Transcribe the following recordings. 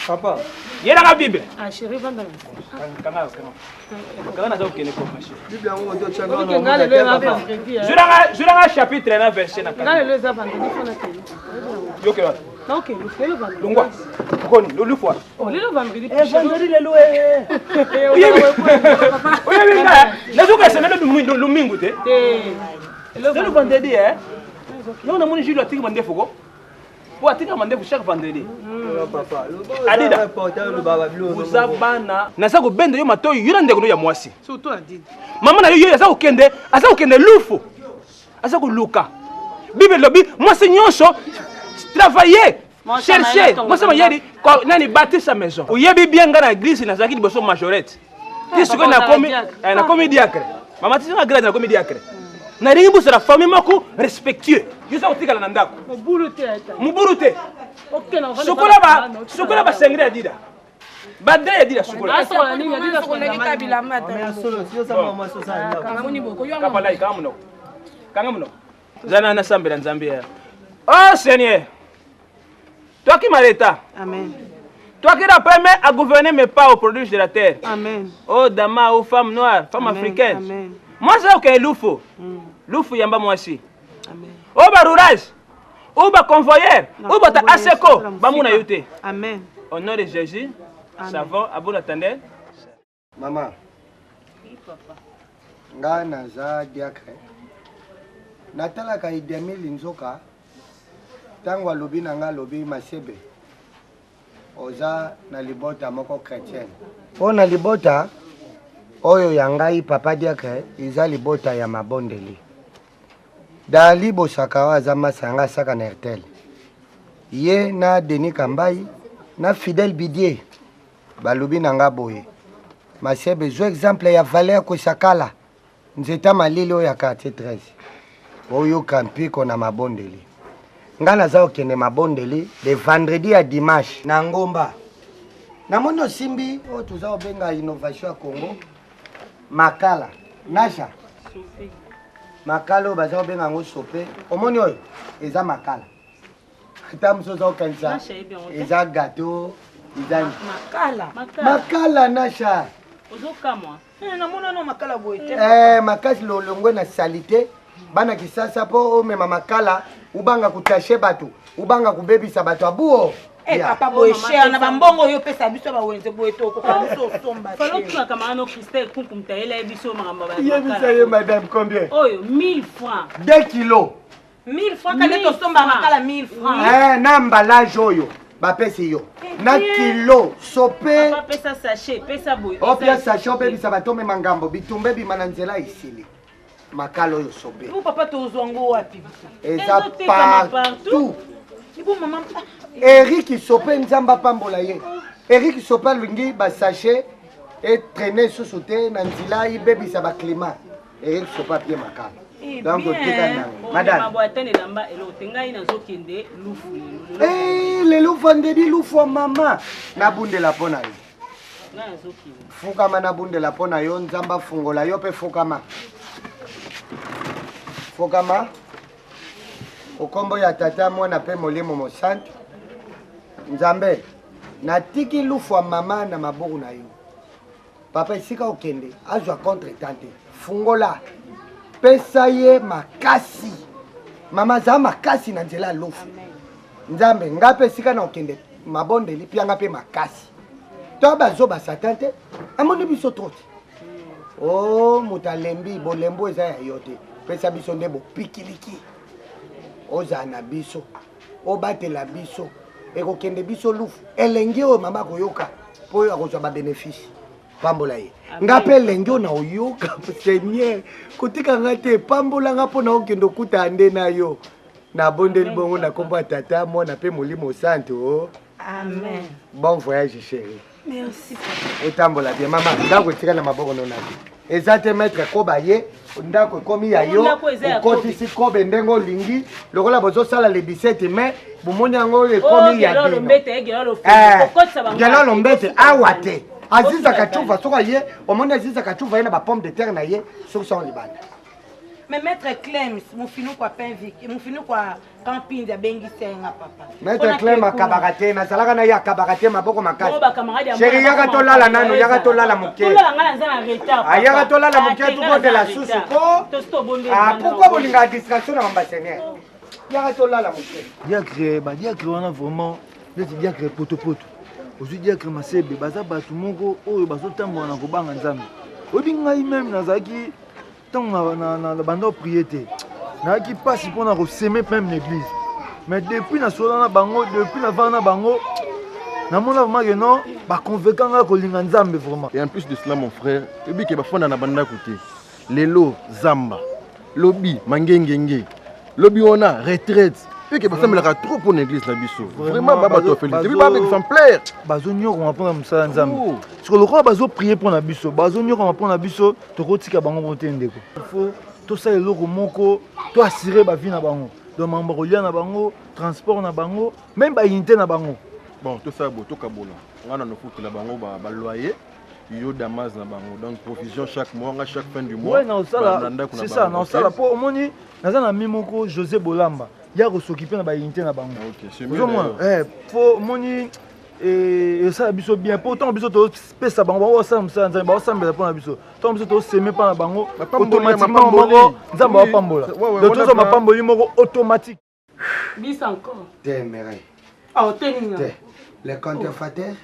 Papa. Yelaka Bible. Ah chérie vanda. Kanga kanga. Kanga naza kokende kofa chérie. Bible yango ozo tshanga. Obi nga lelo eza vendredi. Zulanga zulanga chapitre na verset na kanga. Nga lelo eza vendredi fona kende. Yoke wapi? Na okende lelo vendredi. Longwa. Koni lolu fois. Oh lelo vendredi. Eh vendredi lelo eh. Oyebi. Oyebi nga. Nazoka semaine lumingu te. Te. Lelo vendredi eh. Yo namoni Jules atiki mandefu ko. Po atika mandefu chaque vendredi. Hmm. Adida. Oza bana. Naza kobenda yo matoyi yo na ndeko no ya mwasi. Surtout Adida. Mama na yo yo aza kokende, aza kokende lufu. Aza koluka. Bible elobi mwasi nyonso travailler chercher mwasi mayeli nani bâtir sa maison. Oyebi bien nga na église nazalaki liboso majorette. Ti sikoyo nakomi eh, nakomi diacre. Mama ti nga grade nakomi diacre. Nalingi bozala famille moko respectueux. Yo oza kotikala na ndako. Mobulu te. Mobulu te. Sokola ba sokola ba sengre ya dida. Badre ya dida sokola. Kapalai kanga monoko. Kanga monoko. Zana nasambela Nzambe ya. Oh Seigneur. Toi qui m'arrêtas. Amen. Toi qui la première à gouverner mes pas au prodige de la terre. Amen. Oh dama, oh femme noire, femme Amen. africaine. Amen. Moi ça ok lufo. Lufu yamba mwasi. Amen. Oh ba rurage. Oh ba convoyeur. Oh ba ta aseko. Ba muna yote. Amen. Au nom de Jésus. Savon à bon attendeur. Mama. Oui, papa. Nga naza diacre. Natalaka Idemili nzoka ntango alobi na nga alobi masebe oza na libota moko chrétienne. Mpo na libota oyo ya ngai papa diacre eza libota ya mabondeli. Dali Bosaka oyo aza masa ya nga asaka na Airtel. Ye na Denis Kambayi na Fidèle Bidier Balobi na nga boye, Masebe, zwa exemple ya Valère Kwesakala, nzeta malili oyo ya quartier 13. Oyoka mpiko na mabondeli. Nga naza kokende mabondeli de vendredi ya dimanche na ngomba. Namoni osimbi oyo toza kobenga innovation ya Congo, makala. Nasha, makala oyo baza kobenga yango sope. Omoni oyo eza makala. ata mosusu oza kokanisa eza gateau eza makala makala nasha ozokamwa eh, namona no makala boye te eh, makasi lolongwe na salite bana kisasa mpo omema makala ubanga kotashe bato ubanga kobebisa bato abuo Eh, papa boye cher na bambongo oyo opesa biso bawenze boye tokoka biso osomba falotunaka mama no christelle kunku mutayela ye biso makambo yebisa ye madame combien oyo 1000 francs 2 kilos 1000 francs kande tosomba makala 1000 francs eh, na emballage oyo bapesi yo eh, na kilo sope pesa sachet pesa boye opia sachet obebisa bato omema ngambo bitumba ebima na nzela esili makala oyo sope papa tozwa ngo wapi eza partout Eric sope nzambe apambola ye Eric sope alingi basachet etraine lisusu te na nzela ibebisa baclimat Eric Sopa pie makala. Eh Donc otika nango. Madame. Mabo atane lamba eloko te ngai nazokende lufu lelo. Eh lelo vendredi lufu ya mama. Nabundela mpo na yo. Ngai nazokende. Fukama nabundela mpo na yo Nzambe afungola yo mpe fukama. Fukama. Okombo ya tata mwana mpe molimo mosantu. Nzambe natiki lufu ya mama na maboko na yo. Papa esika okende azwa contre temps te fungola pesa ye makasi mama aza makasi na nzela ya lofu nzambe nga mpe esika na okende mabondeli pianga mpe makasi to bazoba satan te amoni biso trop te o oh, moto alembi bolembo eza ya yo te pesa biso nde bopikiliki ozala na biso obatela biso ekokende biso lufu elengi oyo mama akoyoka mpo oyo akozwa babenefice pambola ye nga mpe elengi oyo naoyoka seigneur kotika nga te pambola nga mpo naokende okutana nde na yo nabondeli bongo na nkombo ya tata mwana mpe molimo santo amen bon voyage chérie Merci. Otambola bien mama, ndako etika na maboko no nabi. Eza te maître koba ye, ndako ekomi ya yo, okotisi kobe ndenge olingi, lokola bozosala le 17 mai, bomoni yango ekomi ya bino. Gelolo mbete awa te. Aziza Kachuva soki aye, omoni Aziza Kachuva ye na ba pomme de terre na ye, soki sango libanda. Mais maître Clems, mufinuku ya Pain-Vic, mufinuku ya Campindi abengisi ye nga papa. Maître Clem akabaka te, nazalaka na ye akabaka te maboko makasi. Bongo ba camarade ya Chéri mwana yaka bakoma tolala kokanga nanu, yo yaka ezala. tolala moke. Tolala nga naza na retard. Ah, yaka papa. tolala Ah, moke te, nga tobondela naza na susu retard. ko. Tosi tobondeli Ah, banda pourquoi na bolingaka distraction na mamba Seigneur? Yaka tolala moke. Diacre, ba diacre wana vraiment neti diacre potopoto ozwi diacre masebe baza bato moko oyo bazotambola na kobanga nzambe oyebi ngai meme nazalaki ntango na banda oprier te nayaki mpasi mpo na koseme meme na église mais depuis nasola na bango depuis navanda na bango namona vraiment que non baconvainca ngai kolinga nzambe vraiment. Et en plus de cela mon frère, oyebi ke bafanda na bandako te lelo zamba lobi mangengenge lobi wana retraite mpe ke basambelaka trop mpo na église na biso vraiment ba bato ya félicité ba exemplaire bazonyokama mpo na mosala ya nzambe siko lokola bazoprie mpo na biso bazonyokama mpo na biso tokotika bango moko te ndeko il faut tosala eloko moko to assurer bavie na bango donc makambo ya kolia na bango transport na bango même baunité na bango. Bon tosala boye tokabola ngai na nofutela bango baloyer yo damas na bango donc provision chaque mois nga chaque fin du mois. Ouais, naosala c'est ça naosala mpo omoni naza na mi moko José Bolamba ya kosokipe na baunité na bango ozomona fo omoni esala biso bien mpo ntango biso topesa bango bango basala mosala nzambe baosambela mpo na biso ntango biso toseme mpo na bango automatiquement moko nzambe aopambola donc tozwa mapamboli moko automatique. Bis encore. Te Mireille. Oh, te nini? Te. Le contrefateur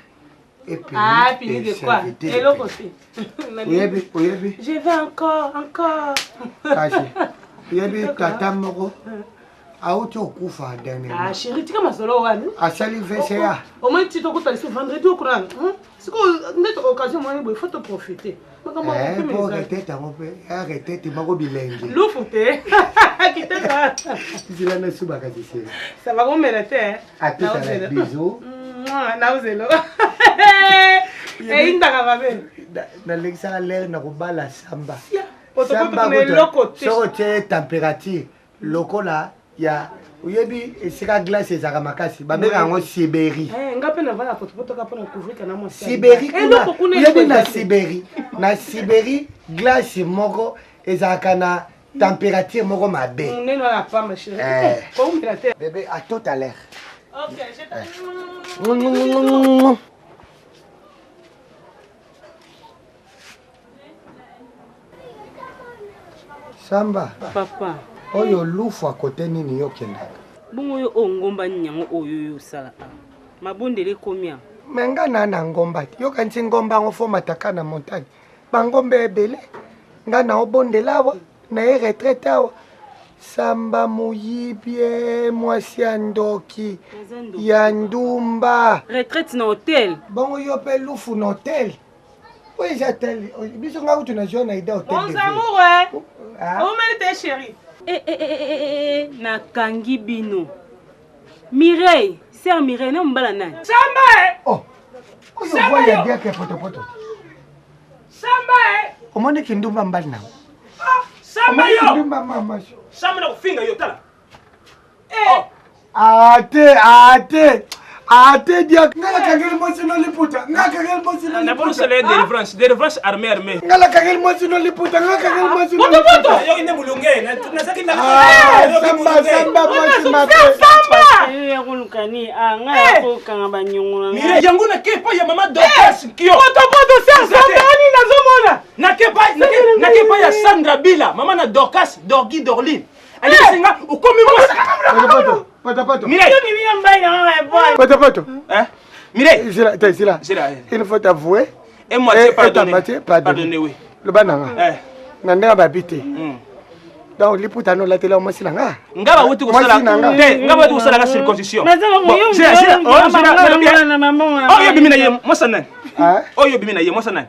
est puni. Ah, puni de quoi? Eloko te. Oyebi, oyebi. Je vais encore, encore. Kasi, oyebi tata moko auti okufa dernièrement. Ah chérie, tika masolo wana. Asali VCA. Omoni ti tokutana lisusu vendredi okuna. Sikoyo nde occasion moni boye, faut toprofiter. Makambo ya Eh, kokima po eza. retraite yango mpe ya retraite moko bilenge. Lufu te. Kiteka. Nzela nasubaka sisela. Ça va komela te. hein? À tout à l'heure, bisous. Mouah, naozelo. Eyindaka mabe. Nalekisaka lere na kobala samba. Potopoto Samba kuna kutu, eloko te. soki otie température lokola ya oyebi esika glace ezalaka makasi babengaka yango Sibérie. Eh, nga mpe navanda potopoto kaka mpona couvrir na mwasi. Sibérie kuna Eloko kuna oyebi eloko na eza te. Sibérie, na Sibérie glace moko ezalaka na température moko mabe. Monene wana pamba chérie. Eh. Koumela te. Bébé, à tout à l'heure. Ok, je t'aime. Samba. Papa. Oyo lufu akote nini yo okendaka? Bongo yo oyo ngomba nini yango oyo yo osala awa? Mabondeli ekomi awa. Me nga na na ngomba te. Yokanisi ngomba yango fo mataka na montagne. Bangomba ebele. Nga na obondela awa, na ye retraite awa. Samba moyibi eh, mwasi ya ndoki ya ndumba. Retraite na hotel. Bongo yo pe lufu na hotel. Oyo eza hotel. Biso nga kutu na joie na ida hotel. Bons amours, eh. Ah. Omeli te chérie. Eh, eh, eh, eh, eh, nakangi bino. Mireille, sœur Mireille, na mobala nani? Samba eh. Oh. Oyo voix ya diacre potopoto. Samba eh. Omoni kindumba mbali na. Samba Omoni yo. kindumba mama. Samba na kofinga yo tala. Eh. Ate, ate. Ate diacre. Nga nakangeli mwasi no liputa. Nga nakangeli mwasi no Na liputa. bono sala délivrance, délivrance armée armée. Nga nakangeli mwasi no liputa. Nga nakangeli mwasi no Poto liputa. poto. Yo inde mulunge, na nasaki na. Ah, samba, samba, mwasi mabe. Yo ya koluka nini? Ah, nga ya kokanga banyongo na ngai. Mireille, yango na kepa ya mama Dorcas Kio. Poto poto sœur Samba nini nazomona? Na kepa na kepa ya Sandra Bila, mama na Dorcas, Dorgi Dorli. Alisi nga okomi mwasi. Poto, poto, poto. Mireille. Yo mimi ya mbai na nga ya boy. Poto, poto. Hein? Mireille. Zela, te, zela. Zela. Il faut t'avouer. Et moitié Et pardonné. moitié pardonné. Pardonné, oui. Loba na nga. Eh. Na ndenge babi te. Donc liputa no latela mwasi na nga. Nga bawuti kosala Mwasi na nga. te, nga bawuti kosala ka circoncision. Naza Bon, yo zela, zela, oh, zela, nalobi, na mama. Oyo bimi na ye, mwasi nani? Hein? Oyo bimi na ye, mwasi nani?